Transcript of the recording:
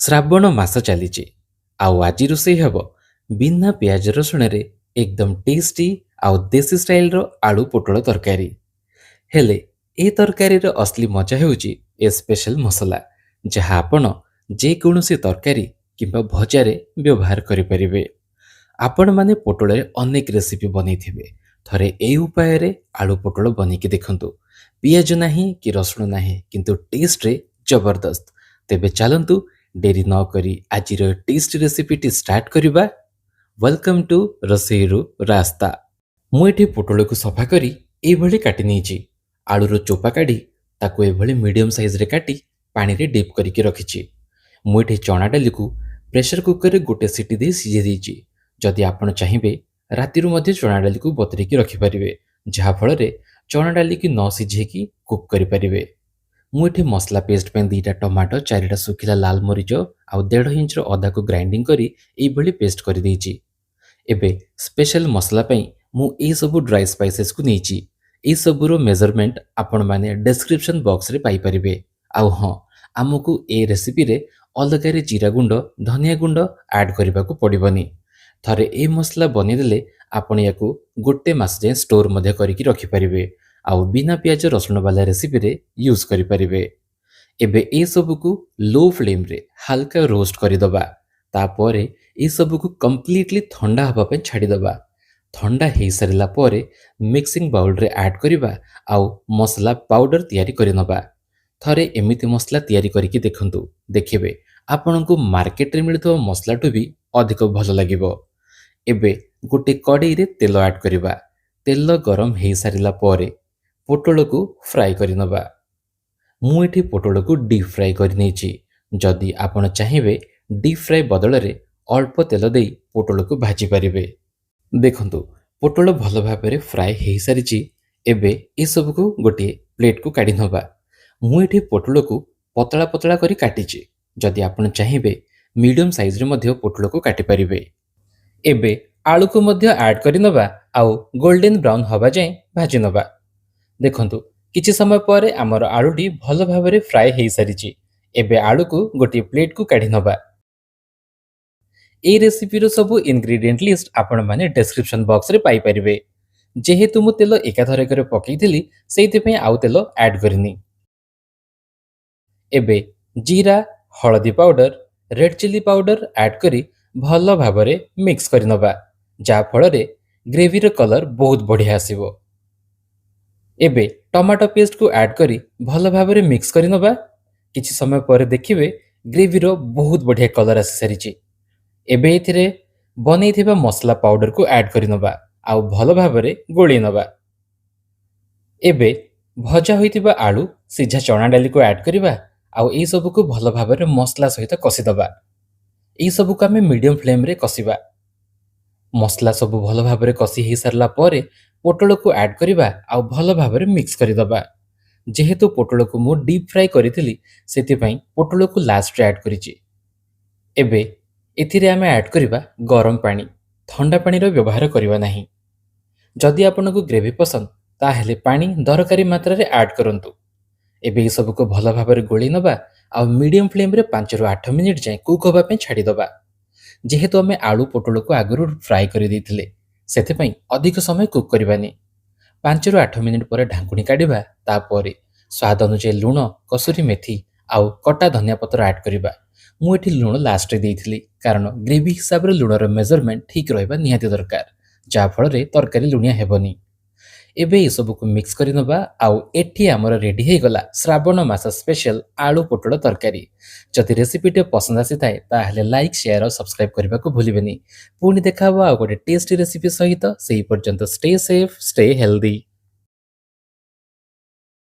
ଶ୍ରାବଣ ମାସ ଚାଲିଛି ଆଉ ଆଜି ରୋଷେଇ ହେବ ବିନା ପିଆଜ ରସୁଣରେ ଏକଦମ ଟେଷ୍ଟି ଆଉ ଦେଶୀ ଷ୍ଟାଇଲର ଆଳୁ ପୋଟଳ ତରକାରୀ। ହେଲେ ଏ ତରକାରୀର ଅସଲି ମଜା ହେଉଛି ଏ ସ୍ପେଶାଲ ମସଲା, ଯାହା ଆପଣ ଯେକୌଣସି ତରକାରୀ କିମ୍ବା ଭଜାରେ ବ୍ୟବହାର କରିପାରିବେ। ଆପଣମାନେ ପୋଟଳରେ ଅନେକ ରେସିପି ବନେଇଥିବେ। ଥରେ ଏଇ ଉପାୟରେ ଆଳୁ ପୋଟଳ ବନେଇକି ଦେଖନ୍ତୁ। ପିଆଜ ନାହିଁ କି ରସୁଣ ନାହିଁ, କିନ୍ତୁ ଟେଷ୍ଟରେ ଜବରଦସ୍ତ। ତେବେ ଚାଲନ୍ତୁ, ଡେରି ନ କରି ଆଜିର ଟେଷ୍ଟି ରେସିପିଟି ଷ୍ଟାର୍ଟ କରିବା। Welcome to ରୋଷେଇରୁ ରାସ୍ତା। ମୁଁ ଏଠି ପୋଟଳକୁ ସଫା କରି ଏଇଭଳି କାଟି ନେଇଛି। ଆଳୁର ଚୋପା କାଢ଼ି ତାକୁ ଏଭଳି ମିଡ଼ିୟମ୍ ସାଇଜରେ କାଟି ପାଣିରେ ଡିପ୍ କରିକି ରଖିଛି। ମୁଁ ଏଠି ଚଣା ଡାଲିକୁ ପ୍ରେସର କୁକରରେ ଗୋଟେ ସିଟି ଦେଇ ସିଝେଇ ଦେଇଛି। ଯଦି ଆପଣ ଚାହିଁବେ, ରାତିରୁ ମଧ୍ୟ ଚଣା ଡାଲିକୁ ବତୁରେଇକି ରଖିପାରିବେ, ଯାହାଫଳରେ ଚଣା ଡାଲିକି ନ ସିଝେଇକି କୁକ୍ କରିପାରିବେ। ମୁଁ ଏଠି ମସଲା ପେଷ୍ଟ ପାଇଁ 2ଟା ଟମାଟୋ, 4ଟା ଶୁଖିଲା ଲାଲ ମରିଚ ଆଉ 1.5 ଇଞ୍ଚର ଅଦାକୁ ଗ୍ରାଇଣ୍ଡିଂ କରି ଏଇଭଳି ପେଷ୍ଟ କରିଦେଇଛି। ଏବେ ସ୍ପେଶାଲ ମସଲା ପାଇଁ ମୁଁ ଏଇସବୁ ଡ୍ରାଇ ସ୍ପାଇସେସକୁ ନେଇଛି। ଏଇସବୁର ମେଜରମେଣ୍ଟ ଆପଣମାନେ ଡେସ୍କ୍ରିପସନ୍ ବକ୍ସରେ ପାଇପାରିବେ। ଆଉ ହଁ, ଆମକୁ ଏ ରେସିପିରେ ଅଲଗାରେ ଜିରା ଗୁଣ୍ଡ, ଧନିଆ ଗୁଣ୍ଡ ଆଡ଼୍ କରିବାକୁ ପଡ଼ିବନି। ଥରେ ଏଇ ମସଲା ବନେଇଦେଲେ ଆପଣ ୟାକୁ ଗୋଟେ ମାସ ଯାଏଁ ଷ୍ଟୋର୍ ମଧ୍ୟ କରିକି ରଖିପାରିବେ ଆଉ ବିନା ପିଆଜ ରସୁଣ ବାଲା ରେସିପିରେ ୟୁଜ୍ କରିପାରିବେ। ଏବେ ଏସବୁକୁ ଲୋ ଫ୍ଲେମ୍ରେ ହାଲକା ରୋଷ୍ଟ କରିଦେବା। ତାପରେ ଏସବୁକୁ କମ୍ପ୍ଲିଟଲି ଥଣ୍ଡା ହେବା ପାଇଁ ଛାଡ଼ିଦେବା। ଥଣ୍ଡା ହେଇସାରିଲା ପରେ ମିକ୍ସିଂ ବାଉଲରେ ଆଡ଼୍ କରିବା ଆଉ ମସଲା ପାଉଡ଼ର ତିଆରି କରିନେବା। ଥରେ ଏମିତି ମସଲା ତିଆରି କରିକି ଦେଖନ୍ତୁ, ଦେଖିବେ ଆପଣଙ୍କୁ ମାର୍କେଟରେ ମିଳୁଥିବା ମସଲାଠୁ ବି ଅଧିକ ଭଲ ଲାଗିବ। ଏବେ ଗୋଟେ କଡ଼େଇରେ ତେଲ ଆଡ଼୍ କରିବା। ତେଲ ଗରମ ହେଇସାରିଲା ପରେ ପୋଟଳକୁ ଫ୍ରାଏ କରିନେବା। ମୁଁ ଏଠି ପୋଟଳକୁ ଡିପ୍ ଫ୍ରାଏ କରିନେଇଛି। ଯଦି ଆପଣ ଚାହିଁବେ, ଡିପ୍ ଫ୍ରାଏ ବଦଳରେ ଅଳ୍ପ ତେଲ ଦେଇ ପୋଟଳକୁ ଭାଜି ପାରିବେ। ଦେଖନ୍ତୁ, ପୋଟଳ ଭଲ ଭାବରେ ଫ୍ରାଏ ହେଇସାରିଛି। ଏବେ ଏସବୁକୁ ଗୋଟିଏ ପ୍ଲେଟ୍କୁ କାଢ଼ି ନେବା। ମୁଁ ଏଠି ପୋଟଳକୁ ପତଳା ପତଳା କରି କାଟିଛି। ଯଦି ଆପଣ ଚାହିଁବେ, ମିଡ଼ିୟମ୍ ସାଇଜ୍ରେ ମଧ୍ୟ ପୋଟଳକୁ କାଟିପାରିବେ। ଏବେ ଆଳୁକୁ ମଧ୍ୟ ଆଡ଼୍ କରିନେବା ଆଉ ଗୋଲ୍ଡେନ୍ ବ୍ରାଉନ୍ ହେବା ଯାଏଁ ଭାଜି ନେବା। ଦେଖନ୍ତୁ, କିଛି ସମୟ ପରେ ଆମର ଆଳୁଟି ଭଲ ଭାବରେ ଫ୍ରାଏ ହେଇସାରିଛି। ଏବେ ଆଳୁକୁ ଗୋଟିଏ ପ୍ଲେଟ୍କୁ କାଢ଼ି ନେବା। ଏଇ ରେସିପିର ସବୁ ଇନଗ୍ରିଡ଼ିଏଣ୍ଟ ଲିଷ୍ଟ ଆପଣମାନେ ଡେସ୍କ୍ରିପସନ୍ ବକ୍ସରେ ପାଇପାରିବେ। ଯେହେତୁ ମୁଁ ତେଲ ଏକାଥରକରେ ପକାଇଥିଲି, ସେଇଥିପାଇଁ ଆଉ ତେଲ ଆଡ଼୍ କରିନି। ଏବେ ଜିରା, ହଳଦୀ powder, red chilli powder add କରି ଭଲ ଭାବରେ ମିକ୍ସ କରିନେବା, ଯାହାଫଳରେ ଗ୍ରେଭିର କଲର୍ ବହୁତ ବଢ଼ିଆ ଆସିବ। ଏବେ ଟମାଟୋ ପେଷ୍ଟକୁ ଆଡ଼୍ କରି ଭଲ ଭାବରେ ମିକ୍ସ କରିନେବା। କିଛି ସମୟ ପରେ ଦେଖିବେ, ଗ୍ରେଭିର ବହୁତ ବଢ଼ିଆ କଲର୍ ଆସିସାରିଛି। ଏବେ ଏଥିରେ ବନେଇଥିବା ମସଲା ପାଉଡ଼ରକୁ ଆଡ଼୍ କରିନେବା ଆଉ ଭଲ ଭାବରେ ଗୋଳେଇ ନେବା। ଏବେ ଭଜା ହୋଇଥିବା ଆଳୁ, ସିଝା ଚଣା ଡାଲିକୁ ଆଡ଼୍ କରିବା ଆଉ ଏଇସବୁକୁ ଭଲ ଭାବରେ ମସଲା ସହିତ କଷିଦେବା। ଏଇସବୁକୁ ଆମେ ମିଡ଼ିୟମ୍ ଫ୍ଲେମ୍ରେ କଷିବା। ମସଲା ସବୁ ଭଲ ଭାବରେ କଷି ହେଇସାରିଲା ପରେ ପୋଟଳକୁ ଆଡ଼୍ କରିବା ଆଉ ଭଲ ଭାବରେ ମିକ୍ସ କରିଦେବା। ଯେହେତୁ ପୋଟଳକୁ ମୁଁ ଡିପ୍ ଫ୍ରାଏ କରିଥିଲି, ସେଥିପାଇଁ ପୋଟଳକୁ ଲାଷ୍ଟରେ ଆଡ଼୍ କରିଛି। ଏବେ ଏଥିରେ ଆମେ ଆଡ଼୍ କରିବା ଗରମ ପାଣି। ଥଣ୍ଡା ପାଣିର ବ୍ୟବହାର କରିବା ନାହିଁ। ଯଦି ଆପଣଙ୍କୁ ଗ୍ରେଭି ପସନ୍ଦ, ତାହେଲେ ପାଣି ଦରକାରୀ ମାତ୍ରାରେ ଆଡ଼୍ କରନ୍ତୁ। ଏବେ ଏସବୁକୁ ଭଲ ଭାବରେ ଗୋଳେଇ ନେବା ଆଉ ମିଡ଼ିୟମ୍ ଫ୍ଲେମ୍ରେ 5ରୁ 8 ମିନିଟ୍ ଯାଏଁ କୁକ୍ ହେବା ପାଇଁ ଛାଡ଼ିଦେବା। ଯେହେତୁ ଆମେ ଆଳୁ ପୋଟଳକୁ ଆଗରୁ ଫ୍ରାଏ କରିଦେଇଥିଲେ, ସେଥିପାଇଁ ଅଧିକ ସମୟ କୁକ୍ କରିବାନି। 5ରୁ 8 ମିନିଟ୍ ପରେ ଢାଙ୍କୁଣୀ କାଢ଼ିବା। ତାପରେ ସ୍ୱାଦ ଅନୁଯାୟୀ ଲୁଣ, କସୁରୀ ମେଥି ଆଉ କଟା ଧନିଆ ପତ୍ର ଆଡ଼୍ କରିବା। ମୁଁ ଏଠି ଲୁଣ ଲାଷ୍ଟରେ ଦେଇଥିଲି, କାରଣ ଗ୍ରେଭି ହିସାବରେ ଲୁଣର ମେଜରମେଣ୍ଟ ଠିକ୍ ରହିବା ନିହାତି ଦରକାର, ଯାହାଫଳରେ ତରକାରୀ ଲୁଣିଆ ହେବନି। ଏବେ ଏସବୁକୁ ମିକ୍ସ କରିନେବା ଆଉ ଏଠି ଆମର ରେଡ଼ି ହେଇଗଲା ଶ୍ରାବଣ ମାସ ସ୍ପେଶାଲ ଆଳୁ ପୋଟଳ ତରକାରୀ। ଯଦି ରେସିପିଟି ପସନ୍ଦ ଆସିଥାଏ, ତାହେଲେ ଲାଇକ୍, ସେୟାର ଆଉ ସବସ୍କ୍ରାଇବ୍ କରିବାକୁ ଭୁଲିବେନି। ପୁଣି ଦେଖା ହେବ ଆଉ ଗୋଟେ ଟେଷ୍ଟି ରେସିପି ସହିତ। ସେଇ ପର୍ଯ୍ୟନ୍ତ ଷ୍ଟେ ସେଫ୍, ଷ୍ଟେ ହେଲ୍ଦି।